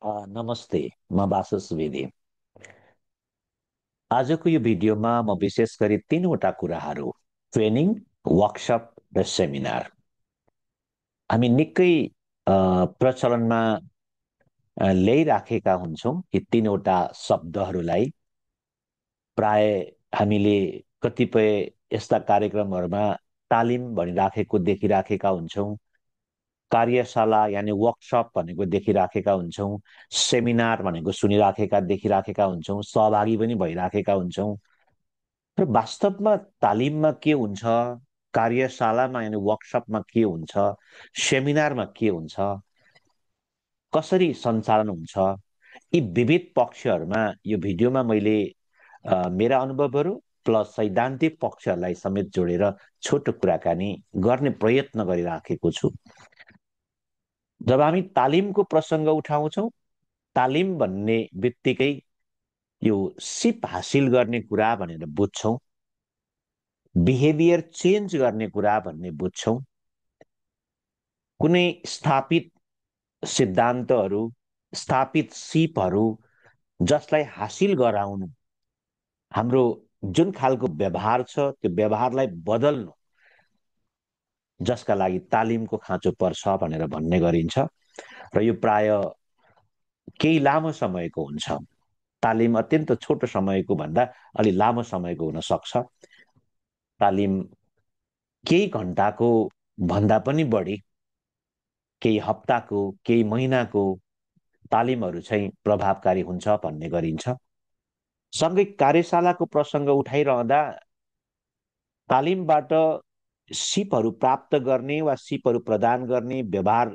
नमस्ते, म बासु सुवेदी। आजको यो भिडियोमा म विशेष गरी तीनवटा कुराहरू ट्रेनिङ, वर्कसप र सेमिनार हामी निकै प्रचलनमा ल्याइराखेका हुन्छौँ। यी तीनवटा शब्दहरूलाई प्राय हामीले कतिपय यस्ता कार्यक्रमहरूमा तालिम भनिराखेको देखिराखेका हुन्छौँ। कार्यशाला यानी वर्कसप भनेको देखिराखेका हुन्छौँ। सेमिनार भनेको सुनिराखेका देखिराखेका हुन्छौँ। सहभागी पनि भइराखेका हुन्छौँ। र वास्तवमा तालिममा के हुन्छ, कार्यशालामा यानी वर्कसपमा के हुन्छ, सेमिनारमा के हुन्छ, कसरी सञ्चालन हुन्छ, यी विविध पक्षहरूमा यो भिडियोमा मैले मेरा अनुभवहरू प्लस सैद्धान्तिक पक्षहरूलाई समेत जोडेर छोटो कुराकानी गर्ने प्रयत्न गरिराखेको छु। जब हामी तालिमको प्रसङ्ग उठाउँछौँ, तालिम भन्ने बित्तिकै यो सिप हासिल गर्ने कुरा भनेर बुझ्छौँ, बिहेभियर चेन्ज गर्ने कुरा भन्ने बुझ्छौँ। कुनै स्थापित सिद्धान्तहरू, स्थापित सिपहरू जसलाई हासिल गराउनु, हाम्रो जुन खालको व्यवहार छ त्यो व्यवहारलाई बदल्नु, जसका लागि तालिमको खाँचो पर्छ भनेर भन्ने गरिन्छ। र यो प्राय केही लामो समयको हुन्छ। तालिम अत्यन्त छोटो समयको भन्दा अलि लामो समयको हुन सक्छ। तालिम केही घण्टाको भन्दा पनि बढी, केही हप्ताको, केही महिनाको तालिमहरू चाहिँ प्रभावकारी हुन्छ भन्ने गरिन्छ। सँगै कार्यशालाको प्रसङ्ग उठाइरहँदा तालिमबाट सिपहरू प्राप्त गर्ने वा सिपहरू प्रदान गर्ने, व्यवहार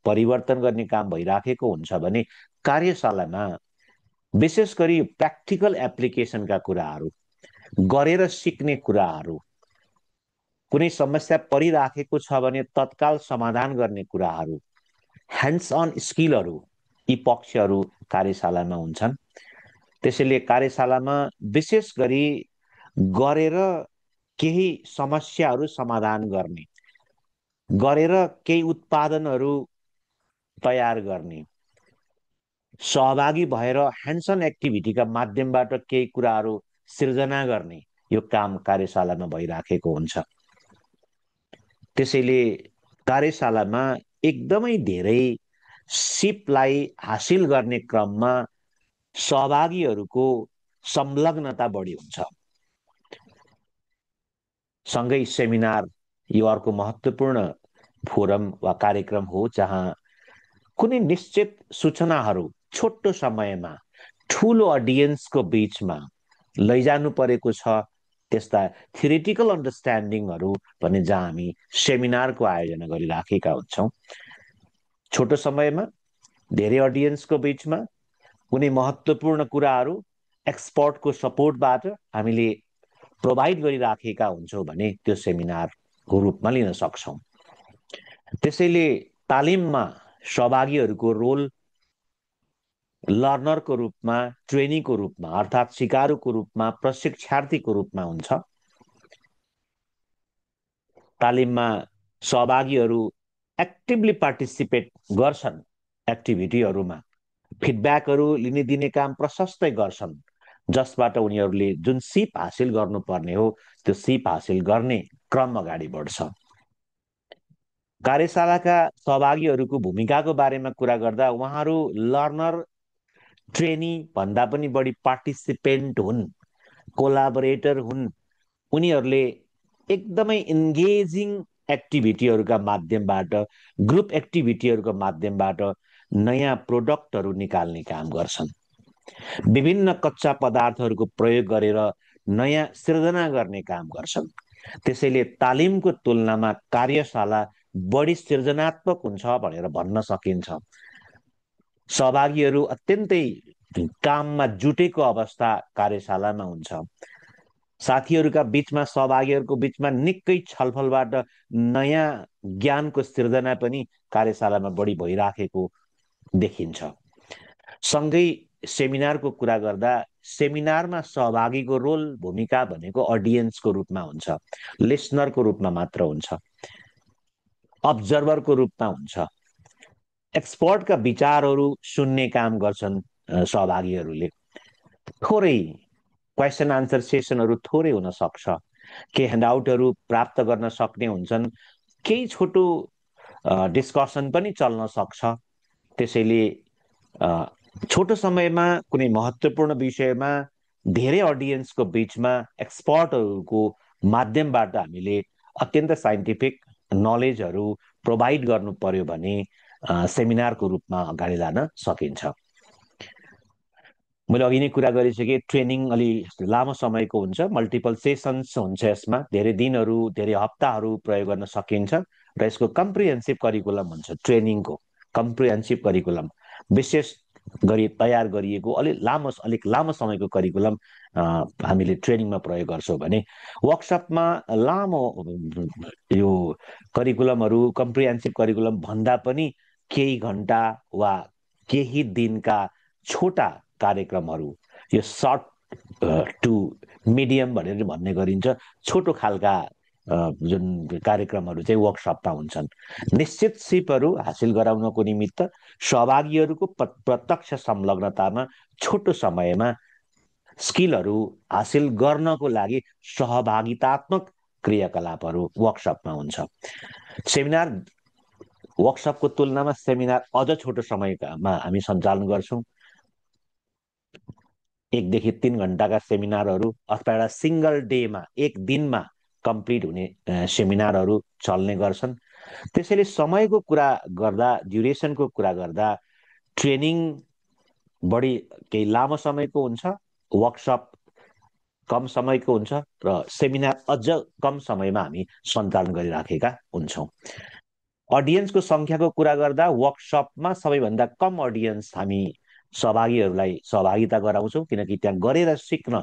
परिवर्तन गर्ने काम भइराखेको हुन्छ भने कार्यशालामा विशेष गरी प्र्याक्टिकल एप्लिकेसनका कुराहरू, गरेर सिक्ने कुराहरू, कुनै समस्या परिराखेको छ भने तत्काल समाधान गर्ने कुराहरू, ह्यान्ड्स अन स्किलहरू, यी पक्षहरू कार्यशालामा हुन्छन्। त्यसैले कार्यशालामा विशेष गरी गरेर केही समस्याहरू समाधान गर्ने, गरेर केही उत्पादनहरू तयार गर्ने, सहभागी भएर ह्यान्ड्स अन एक्टिभिटीका माध्यमबाट केही कुराहरू सिर्जना गर्ने, यो काम कार्यशालामा भइराखेको हुन्छ। त्यसैले कार्यशालामा एकदमै धेरै सिपलाई हासिल गर्ने क्रममा सहभागीहरूको संलग्नता बढी हुन्छ। सँगै सेमिनार यो अर्को महत्त्वपूर्ण फोरम वा कार्यक्रम हो जहाँ कुनै निश्चित सूचनाहरू छोटो समयमा ठुलो अडियन्सको बीचमा लैजानु परेको छ, त्यस्ता थ्योरिटिकल अन्डरस्ट्यान्डिङहरू भने जहाँ हामी सेमिनारको आयोजना गरिराखेका हुन्छौँ। छोटो समयमा धेरै अडियन्सको बीचमा कुनै महत्त्वपूर्ण कुराहरू एक्सपर्टको सपोर्टबाट हामीले प्रोभाइड गरिराखेका हुन्छौँ भने त्यो सेमिनारको रूपमा लिन सक्छौँ। त्यसैले तालिममा सहभागीहरूको रोल लर्नरको रूपमा, ट्रेनीको रूपमा अर्थात् सिकारुको रूपमा, प्रशिक्षार्थीको रूपमा हुन्छ। तालिममा सहभागीहरू एक्टिभली पार्टिसिपेट गर्छन् एक्टिभिटीहरूमा, फिडब्याकहरू लिने दिने काम प्रशस्तै गर्छन्, जसबाट उनीहरूले जुन सिप हासिल गर्नुपर्ने हो त्यो सिप हासिल गर्ने क्रम अगाडि बढ्छ। कार्यशालाका सहभागीहरूको भूमिकाको बारेमा कुरा गर्दा उहाँहरू लर्नर, ट्रेनी भन्दा पनि बढी पार्टिसिपेन्ट हुन्, कोलाबोरेटर हुन्। उनीहरूले एकदमै इन्गेजिङ एक्टिभिटीहरूका माध्यमबाट, ग्रुप एक्टिभिटीहरूका माध्यमबाट नयाँ प्रोडक्टहरू निकाल्ने काम गर्छन्। विभिन्न कच्चा पदार्थहरूको प्रयोग गरेर नयाँ सिर्जना गर्ने काम गर्छन्। त्यसैले तालिमको तुलनामा कार्यशाला बढी सृजनात्मक हुन्छ भनेर भन्न सकिन्छ। सहभागीहरू अत्यन्तै काममा जुटेको अवस्था कार्यशालामा हुन्छ। साथीहरूका बीचमा, सहभागीहरूको बीचमा निकै छलफलबाट नयाँ ज्ञानको सिर्जना पनि कार्यशालामा बढी भइराखेको देखिन्छ। सँगै सेमिनारको कुरा गर्दा सेमिनारमा सहभागीको रोल, भूमिका भनेको अडियन्सको रूपमा हुन्छ, लिसनरको रूपमा मात्र हुन्छ, अब्जर्भरको रूपमा हुन्छ। एक्सपर्टका विचारहरू सुन्ने काम गर्छन् सहभागीहरूले। थोरै क्वेसन आन्सर सेसनहरू थोरै हुन सक्छ, केही ह्यान्डआउटहरू प्राप्त गर्न सक्ने हुन्छन्, केही छोटो डिस्कसन पनि चल्न सक्छ। त्यसैले छोटो समयमा कुनै महत्त्वपूर्ण विषयमा धेरै अडियन्सको बिचमा एक्सपर्टहरूको माध्यमबाट हामीले अत्यन्त साइन्टिफिक नलेजहरू प्रोभाइड गर्नु पर्यो भने सेमिनारको रूपमा अगाडि लान सकिन्छ। मैले अघि नै कुरा गरिसकेँ, ट्रेनिङ अलि लामो समयको हुन्छ, मल्टिपल सेसन्स हुन्छ, यसमा धेरै दिनहरू धेरै हप्ताहरू प्रयोग गर्न सकिन्छ र यसको कम्प्रिहेन्सिभ करिकुलम हुन्छ। ट्रेनिङको कम्प्रिहेन्सिभ करिकुलम विशेष गरी तयार गरिएको अलिक लामो समयको करिकुलम हामीले ट्रेनिङमा प्रयोग गर्छौँ भने वर्कसपमा लामो यो करिकुलमहरू कम्प्रिहेन्सिभ करिकुलम भन्दा पनि केही घन्टा वा केही दिनका छोटा कार्यक्रमहरू, यो सर्ट टु मिडियम भनेर भन्ने गरिन्छ, छोटो खालका जुन कार्यक्रमहरू चाहिँ वर्कसपमा हुन्छन्। निश्चित सिपहरू हासिल गराउनको निमित्त सहभागीहरूको प्रत्यक्ष संलग्नतामा छोटो समयमा स्किलहरू हासिल गर्नको लागि सहभागितात्मक क्रियाकलापहरू वर्कसपमा हुन्छ। सेमिनार वर्कसपको तुलनामा सेमिनार अझ छोटो समयमा हामी सञ्चालन गर्छौँ। 1 देखि 3 घन्टाका सेमिनारहरू अथवा एउटा सिंगल डेमा एक दिनमा कम्प्लिट हुने सेमिनारहरू चल्ने गर्छन्। त्यसैले समयको कुरा गर्दा, ड्युरेसनको कुरा गर्दा ट्रेनिङ बढी केही लामो समयको हुन्छ, वर्कसप कम समयको हुन्छ र सेमिनार अझ कम समयमा हामी सञ्चालन गरिराखेका हुन्छौँ। अडियन्सको सङ्ख्याको कुरा गर्दा वर्कसपमा सबैभन्दा कम अडियन्स हामी सहभागीहरूलाई सहभागिता गराउँछौँ, किनकि त्यहाँ गरेर सिक्न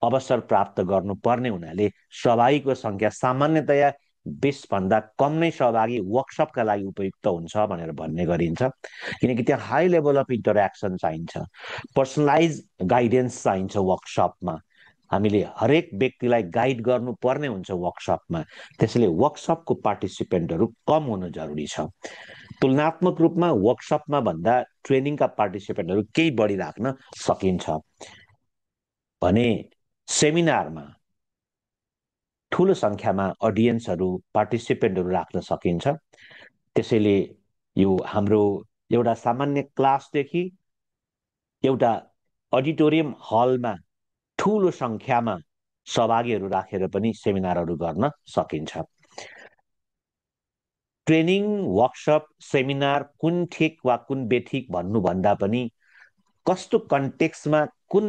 अवसर प्राप्त गर्नुपर्ने हुनाले सहभागीको सङ्ख्या सामान्यतया 20 भन्दा कम नै सहभागी वर्कसपका लागि उपयुक्त हुन्छ भनेर भन्ने गरिन्छ, किनकि त्यहाँ हाई लेभल अफ इन्टरेक्सन चाहिन्छ, पर्सनलाइज गाइडेन्स चाहिन्छ। वर्कसपमा हामीले हरेक व्यक्तिलाई गाइड गर्नुपर्ने हुन्छ वर्कसपमा। त्यसैले वर्कसपको पार्टिसिपेन्टहरू कम हुनु जरुरी छ। तुलनात्मक रूपमा वर्कसपमा भन्दा ट्रेनिङका पार्टिसिपेन्टहरू केही बढी राख्न सकिन्छ भने सेमिनारमा ठुलो सङ्ख्यामा अडियन्सहरू पार्टिसिपेन्टहरू राख्न सकिन्छ। त्यसैले यो हाम्रो एउटा सामान्य क्लासदेखि एउटा अडिटोरियम हलमा ठुलो सङ्ख्यामा सहभागीहरू राखेर पनि सेमिनारहरू गर्न सकिन्छ। ट्रेनिङ, वर्कसप, सेमिनार कुन ठिक वा कुन बेठिक भन्नुभन्दा पनि कस्तो कन्टेक्स्टमा कुन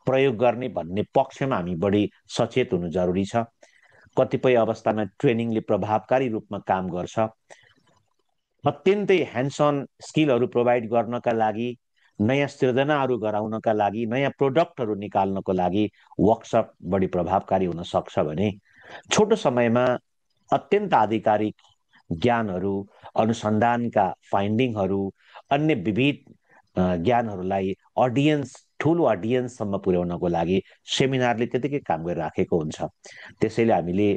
प्रयोग गर्ने भन्ने पक्षमा हामी बढी सचेत हुनु जरुरी छ। कतिपय अवस्थामा ट्रेनिङले प्रभावकारी रूपमा काम गर्छ। अत्यन्तै ह्यान्ड्स अन स्किलहरू प्रोभाइड गर्नका लागि, नयाँ सृजनाहरू गराउनका लागि, नयाँ प्रोडक्टहरू निकाल्नको लागि वर्कसप बढी प्रभावकारी हुन सक्छ भने छोटो समयमा अत्यन्त आधिकारिक ज्ञानहरू, अनुसन्धानका फाइन्डिङहरू, अन्य विविध ज्ञानहरूलाई ठुलो अडियन्ससम्म पुर्याउनको लागि सेमिनारले त्यतिकै काम गरिराखेको हुन्छ। त्यसैले हामीले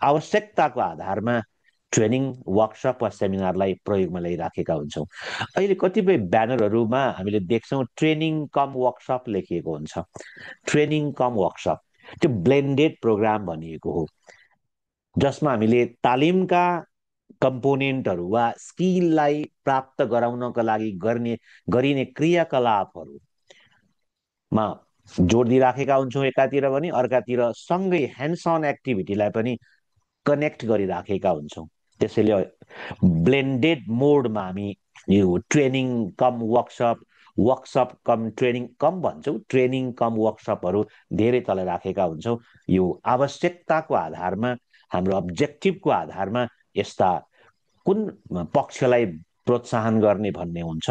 आवश्यकताको आधारमा ट्रेनिङ, वर्कसप वा सेमिनारलाई प्रयोगमा ल्याइराखेका हुन्छौँ। अहिले कतिपय ब्यानरहरूमा हामीले देख्छौँ ट्रेनिङ कम वर्कसप लेखिएको हुन्छ। ट्रेनिङ कम वर्कसप त्यो ब्लेन्डेड प्रोग्राम भनिएको हो, जसमा हामीले तालिमका कम्पोनेन्टहरू वा स्किललाई प्राप्त गराउनका लागि गरिने क्रियाकलापहरूमा जोड दिइराखेका हुन्छौँ एकातिर भने, अर्कातिर सँगै ह्यान्ड्स अन एक्टिभिटीलाई पनि कनेक्ट गरिराखेका हुन्छौँ। त्यसैले ब्लेन्डेड मोडमा हामी यो ट्रेनिङ कम वर्कसप, वर्कसप कम ट्रेनिङ कम भन्छौँ, ट्रेनिङ कम वर्कसपहरू धेरै तल राखेका हुन्छौँ। यो आवश्यकताको आधारमा, हाम्रो अब्जेक्टिभको आधारमा यस्ता कुन पक्षलाई प्रोत्साहन गर्ने भन्ने हुन्छ।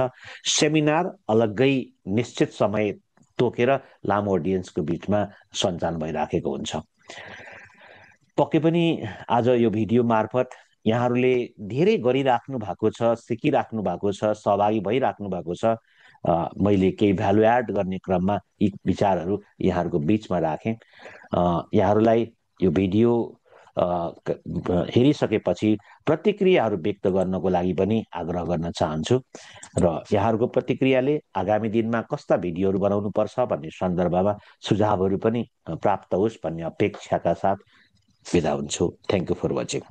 सेमिनार अलग्गै निश्चित समय तोकेर लामो अडियन्सको बिचमा सञ्चालन भइराखेको हुन्छ। पक्कै पनि आज यो भिडियो मार्फत यहाँहरूले धेरै गरिराख्नु भएको छ, सिकिराख्नु भएको छ, सहभागी भइराख्नु भएको छ। मैले केही भ्यालु एड गर्ने क्रममा यी विचारहरू यहाँहरूको बिचमा राखेँ। यहाँहरूलाई यो भिडियो हेरिसकेपछि प्रतिक्रियाहरू व्यक्त गर्नको लागि पनि आग्रह गर्न चाहन्छु र यहाँहरूको प्रतिक्रियाले आगामी दिनमा कस्ता भिडियोहरू बनाउनु पर्छ भन्ने सन्दर्भमा सुझावहरू पनि प्राप्त होस् भन्ने अपेक्षाका साथ बिदा हुन्छु। Thank you for watching.